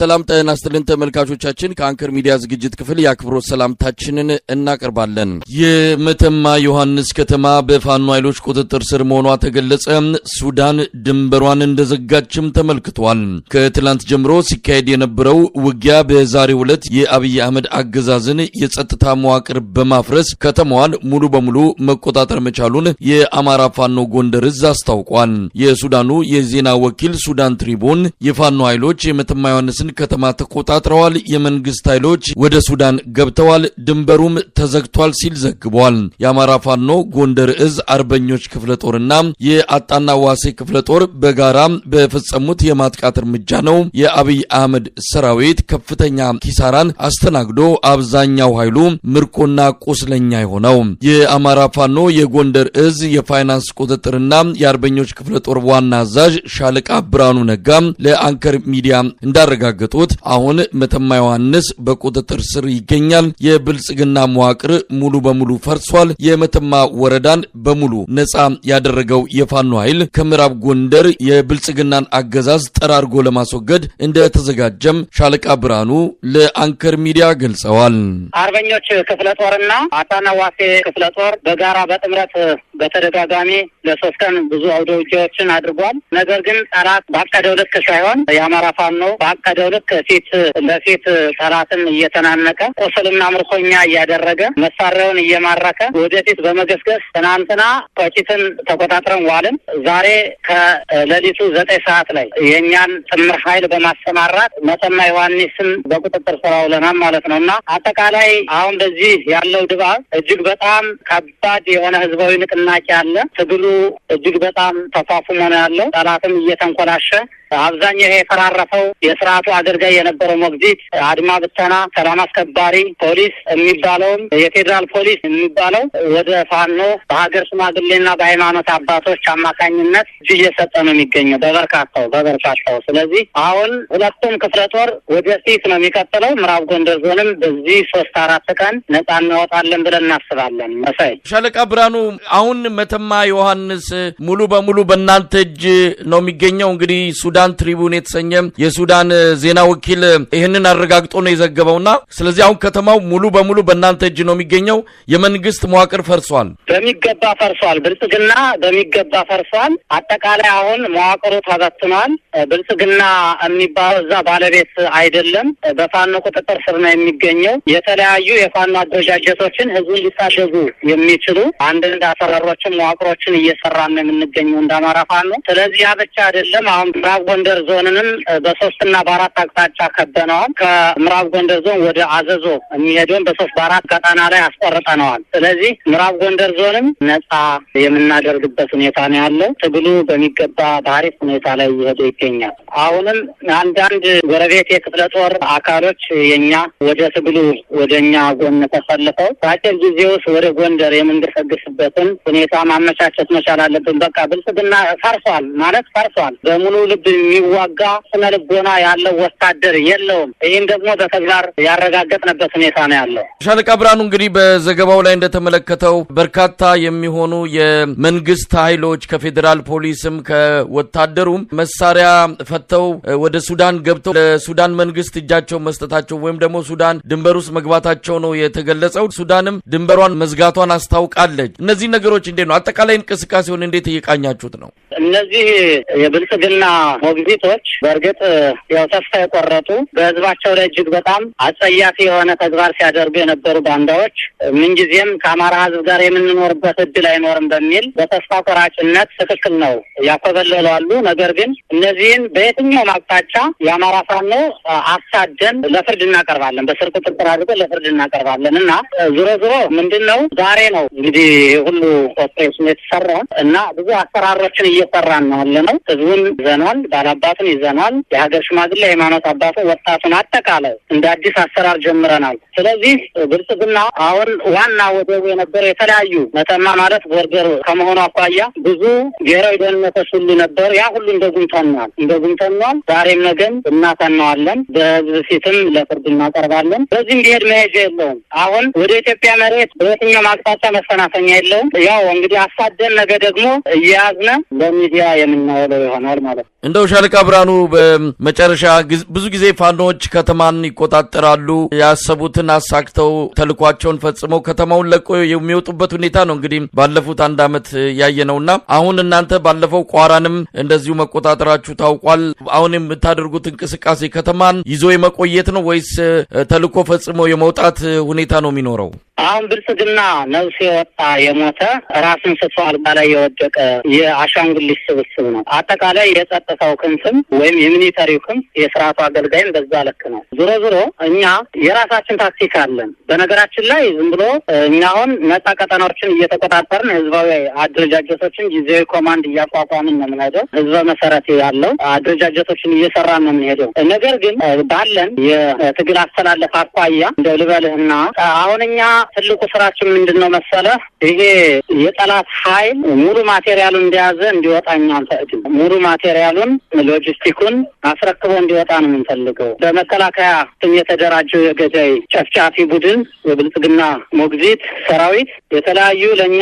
ሰላም ጤና ይስጥልን ተመልካቾቻችን፣ ከአንከር ሚዲያ ዝግጅት ክፍል የአክብሮት ሰላምታችንን እናቀርባለን። የመተማ ዮሐንስ ከተማ በፋኖ ኃይሎች ቁጥጥር ስር መሆኗ ተገለጸ። ሱዳን ድንበሯን እንደዘጋችም ተመልክቷል። ከትላንት ጀምሮ ሲካሄድ የነበረው ውጊያ በዛሬው ዕለት የአብይ አህመድ አገዛዝን የጸጥታ መዋቅር በማፍረስ ከተማዋን ሙሉ በሙሉ መቆጣጠር መቻሉን የአማራ ፋኖ ጎንደር እዝ አስታውቋል። የሱዳኑ የዜና ወኪል ሱዳን ትሪቡን የፋኖ ኃይሎች የመተማ ዮሐንስን ከተማ ተቆጣጥረዋል፣ የመንግስት ኃይሎች ወደ ሱዳን ገብተዋል፣ ድንበሩም ተዘግቷል ሲል ዘግቧል። የአማራ ፋኖ ጎንደር እዝ አርበኞች ክፍለ ጦርና የአጣና ዋሴ ክፍለ ጦር በጋራ በፈጸሙት የማጥቃት እርምጃ ነው የአብይ አህመድ ሰራዊት ከፍተኛ ኪሳራን አስተናግዶ አብዛኛው ኃይሉ ምርኮና ቁስለኛ የሆነው። የአማራ ፋኖ የጎንደር እዝ የፋይናንስ ቁጥጥርና የአርበኞች ክፍለ ጦር ዋና አዛዥ ሻለቃ ብርሃኑ ነጋ ለአንከር ሚዲያ እንዳረጋገጡት አሁን መተማ ዮሐንስ በቁጥጥር ስር ይገኛል። የብልጽግና መዋቅር ሙሉ በሙሉ ፈርሷል። የመተማ ወረዳን በሙሉ ነፃ ያደረገው የፋኖ ኃይል ከምዕራብ ጎንደር የብልጽግናን አገዛዝ ጠራርጎ ለማስወገድ እንደተዘጋጀም ሻለቃ ብርሃኑ ለአንከር ሚዲያ ገልጸዋል። አርበኞች ክፍለ ጦርና አጣና ዋሴ ክፍለ ጦር በጋራ በጥምረት በተደጋጋሚ ለ3 ቀን ብዙ አውደ ውጊያዎችን አድርጓል። ነገር ግን ጠላት ባቀደው ልክ ሳይሆን የአማራ ፋኖ ባቀደው ልክ ፊት ለፊት ጠላትን እየተናነቀ ቁስልና ምርኮኛ እያደረገ መሳሪያውን እየማረከ ወደፊት በመገስገስ ትናንትና ቆጭትን ተቆጣጥረን ዋልን። ዛሬ ከሌሊቱ 9 ሰዓት ላይ የኛን ጥምር ኃይል በማሰማራት መተማ ዮሐንስን በቁጥጥር ስር አውለናል ማለት ነውና አጠቃላይ አሁን በዚህ ያለው ድባብ እጅግ በጣም ከባድ የሆነ ህዝባዊ ንቅናቄ አለ። ትግሉ እጅግ በጣም ተፋፍሞ ነው ያለው። ጠላትም እየተንኮላሸ አብዛኛው ይሄ የፈራረፈው የስርዓቱ አገልጋይ የነበረው ሞግዚት፣ አድማ ብተና፣ ሰላም አስከባሪ ፖሊስ የሚባለውም የፌዴራል ፖሊስ የሚባለው ወደ ፋኖ በሀገር ሽማግሌና በሃይማኖት አባቶች አማካኝነት እጅ እየሰጠ ነው የሚገኘው በበርካታው። ስለዚህ አሁን ሁለቱም ክፍለ ጦር ወደፊት ነው የሚቀጥለው። ምዕራብ ጎንደር ዞንም በዚህ 3-4 ቀን ነፃ እናወጣለን ብለን እናስባለን። መሳይ ሻለቃ ብርሃኑ፣ አሁን መተማ ዮሐንስ ሙሉ በሙሉ በእናንተ እጅ ነው የሚገኘው። እንግዲህ ሱዳን ትሪቡን የተሰኘ የሱዳን ዜና ወኪል ይህንን አረጋግጦ ነው የዘገበውና ስለዚህ አሁን ከተማው ሙሉ በሙሉ በእናንተ እጅ ነው የሚገኘው። የመንግስት መዋቅር ፈርሷል፣ በሚገባ ፈርሷል። ብልጽግና በሚገባ ፈርሷል። አጠቃላይ አሁን መዋቅሩ ተበትኗል። ብልጽግና የሚባለው እዛ ባለቤት አይደለም፣ በፋኖ ቁጥጥር ስር ነው የሚገኘው። የተለያዩ የፋኖ አደረጃጀቶችን ህዝቡን ሊታደጉ የሚችሉ አንዳንድ አሰራሮችን መዋቅሮችን እየሰራን ነው የምንገኘው እንደ አማራ ፋኖ። ስለዚህ ያ ብቻ አይደለም። አሁን ምዕራብ ጎንደር ዞንንም በ3 እና በ4 አቅጣጫ ከበነዋል። ከምዕራብ ጎንደር ዞን ወደ አዘዞ የሚሄደውን በ3 በ4 ቀጠና ላይ አስቆርጠነዋል። ስለዚህ ምዕራብ ጎንደር ዞንም ነፃ የምናደርግበት ሁኔታ ነው ያለው። ትግሉ በሚገባ በአሪፍ ሁኔታ ላይ እየሄደ ይገኛል። አሁንም አንዳንድ ጎረቤት የክፍለ ጦር አካሎች የኛ ወደ ትግሉ ወደኛ ጎን ተሰልፈው በአጭር ጊዜ ውስጥ ወደ ጎንደር የምንገሰግስበትን ሁኔታ ማመቻቸት መቻል አለብን። በቃ ብልጽግና ፈርሷል ማለት ፈርሷል። በሙሉ ልብ የሚዋጋ ስነ ልቦና ያለው ወታደር የለውም። ይህን ደግሞ በተግባር ያረጋገጥንበት ሁኔታ ነው ያለው። ሻለቃ ብርሃኑ፣ እንግዲህ በዘገባው ላይ እንደተመለከተው በርካታ የሚሆኑ የመንግስት ኃይሎች ከፌዴራል ፖሊስም ከወታደሩም መሳሪያ ፈተው ወደ ሱዳን ገብተው ለሱዳን መንግስት እጃቸው መስጠታቸው ወይም ደግሞ ሱዳን ድንበር ውስጥ መግባታቸው ነው የተገለጸው። ሱዳንም ድንበሯን መዝጋቷን አስታውቃለች። እነዚህ ነገሮች እንዴት ነው አጠቃላይ እንቅስቃሴውን እንዴት እየቃኛችሁት ነው? እነዚህ የብልጽግና ሞግዚቶች በእርግጥ ያው ተስፋ የቆረጡ በህዝባቸው ላይ እጅግ በጣም አጸያፊ የሆነ ተግባር ሲያደርጉ የነበሩ ባንዳዎች ምንጊዜም ከአማራ ህዝብ ጋር የምንኖርበት እድል አይኖርም በሚል በተስፋ ቆራጭነት ትክክል ነው ያኮበለሉ አሉ። ነገር ግን እነዚህን በየትኛውም አቅጣጫ የአማራ ፋኖ አሳደን ለፍርድ እናቀርባለን፣ በስር ቁጥጥር አድርገን ለፍርድ እናቀርባለን እና ዞሮ ዞሮ ምንድነው ዛሬ ነው እንግዲህ ሁሉ ኦፕሬሽን የተሰራ እና ብዙ አሰራሮችን እየሰራን ነው ያለነው። ህዝቡን ይዘናል፣ ባላባቱን ይዘናል፣ የሀገር ሽማግሌ፣ የሃይማኖት አባቱን፣ ወጣቱን አጠቃላይ እንደ አዲስ አሰራር ጀምረናል። ስለዚህ ብልጽግና አሁን ዋና ወደቡ የነበረ የተለያዩ መተማ ማለት border ከመሆኑ አኳያ ብዙ ብሔራዊ ደህንነቶች ሁሉ ነበሩ። ያ ሁሉ እንደ ጉም ተኗል። ተኗል፣ እንደ ጉም ተኗል። ዛሬም ነገም እናተነዋለን። በህዝብ ፊትም ለፍርድ እናቀርባለን። በዚህም ቢሄድ መሄጃ የለውም። አሁን ወደ ኢትዮጵያ መሬት በየትኛውም አቅጣጫ መፈናፈኛ የለውም። ያው እንግዲህ አሳደን ነገ ደግሞ እየያዝነ በሚዲያ የምናውለው ይሆናል ማለት ነው። እንደው ሻለቃ ብርሃኑ በመጨረሻ ብዙ ጊዜ ፋኖዎች ከተማን ይቆጣጠራሉ። ያሰቡትን አሳክተው ተልኳቸውን ፈጽመው ከተማውን ለቆ የሚወጡበት ሁኔታ ነው እንግዲህ ባለፉት አንድ ዓመት ያየነውና አሁን እናንተ ባለፈው ቋራንም እንደዚሁ መቆጣጠራችሁ ታውቋል። አሁን የምታደርጉት እንቅስቃሴ ከተማን ይዞ የመቆየት ነው ወይስ ተልኮ ፈጽሞ የመውጣት ሁኔታ ነው የሚኖረው? አሁን ብልጽግና ነፍስ የወጣ የሞተ ራስን ስቶ አልጋ ላይ የወደቀ የአሻንጉሊት ስብስብ ነው። አጠቃላይ የጸጥታው ክንፍም ወይም የ military ው ክንፍ የስርዓቱ አገልጋይም በዛ ልክ ነው። ዞሮ ዞሮ እኛ የራሳችን ታክቲክ አለን። በነገራችን ላይ ዝም ብሎ እኛ አሁን ነጻ ቀጠናዎችን እየተቆጣጠርን ህዝባዊ አደረጃጀቶችን ጊዜያዊ command እያቋቋምን ነው የምንሄደው። ህዝበ መሰረት ያለው አደረጃጀቶችን እየሰራን ነው የምንሄደው። ነገር ግን ባለን የትግል አስተላለፍ አኳያ እንደው ልበልህና አሁን እኛ ትልቁ ስራችን ምንድነው መሰለህ? ይሄ የጠላት ኃይል ሙሉ material ኡን እንደያዘ እንዲወጣ እኛ አንፈቅድም። ሙሉ material ኡን ሎጂስቲኩን አስረክቦ እንዲወጣ ነው የምንፈልገው። በመከላከያ ስም የተደራጀው የገዳይ ጨፍጫፊ ቡድን የብልጽግና ሞግዚት ሰራዊት የተለያዩ ለእኛ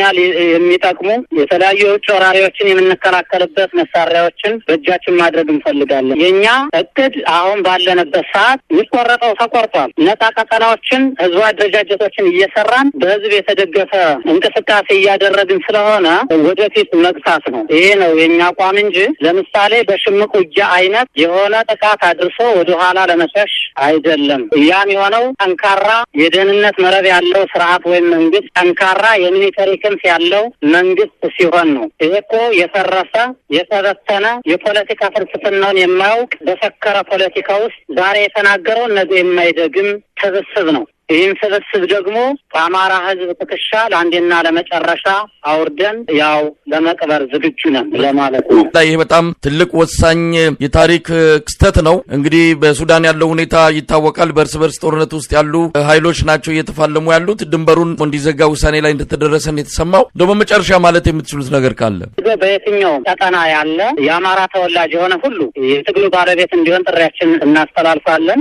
የሚጠቅሙ የተለያዩ የውጭ ወራሪዎችን የምንከላከልበት መሳሪያዎችን በእጃችን ማድረግ እንፈልጋለን። የእኛ እቅድ አሁን ባለንበት ሰዓት የሚቆረጠው ተቆርጧል። ነጻ ቀጠናዎችን ህዝቡ አደረጃጀቶችን እየሰራን በህዝብ የተደገፈ እንቅስቃሴ እያደረግን ስለሆነ ወደፊት መግፋት ነው። ይሄ ነው የኛ አቋም እንጂ ለምሳሌ በሽምቅ ውጊያ አይነት የሆነ ጥቃት አድርሶ ወደኋላ ለመሸሽ አይደለም። ያም የሆነው ጠንካራ የደህንነት መረብ ያለው ስርዓት ወይም መንግስት፣ ጠንካራ የ military ክንፍ ያለው መንግስት ሲሆን ነው። ይሄ እኮ የፈረሰ የተበተነ የፖለቲካ ፍልስፍናውን የማያውቅ በሰከረ ፖለቲካ ውስጥ ዛሬ የተናገረውን ነገ የማይደግም ስብስብ ነው። ይህን ስብስብ ደግሞ ከአማራ ህዝብ ትከሻ ለአንዴና ለመጨረሻ አውርደን ያው ለመቅበር ዝግጁ ነን ለማለት ነው። ይህ በጣም ትልቅ ወሳኝ የታሪክ ክስተት ነው። እንግዲህ በሱዳን ያለው ሁኔታ ይታወቃል። በእርስ በርስ ጦርነት ውስጥ ያሉ ኃይሎች ናቸው እየተፋለሙ ያሉት። ድንበሩን እንዲዘጋ ውሳኔ ላይ እንደተደረሰ ነው የተሰማው። እንደው በመጨረሻ ማለት የምትችሉት ነገር ካለ? በየትኛውም ቀጠና ያለ የአማራ ተወላጅ የሆነ ሁሉ የትግሉ ባለቤት እንዲሆን ጥሪያችን እናስተላልፋለን።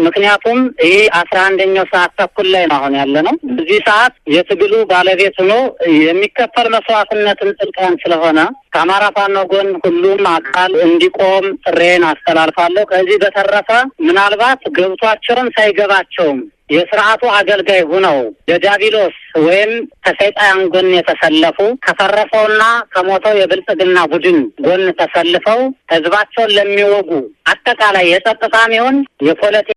ምክንያቱም ይህ 11ኛው ሰዓት ተኩል ላይ ነው አሁን ያለ ነው። በዚህ ሰዓት የትግሉ ባለቤት ሆኖ የሚከፈል መስዋዕትነትን ጥልቀን ስለሆነ ከአማራ ፋኖ ጎን ሁሉም አካል እንዲቆም ጥሬን አስተላልፋለሁ። ከዚህ በተረፈ ምናልባት ገብቷቸውም ሳይገባቸውም የስርዓቱ አገልጋይ ሆነው ለዲያብሎስ ወይም ከሰይጣን ጎን የተሰለፉ ከፈረሰውና ከሞተው የብልጽግና ቡድን ጎን ተሰልፈው ህዝባቸውን ለሚወጉ አጠቃላይ የጸጥታም ይሁን የፖለቲካ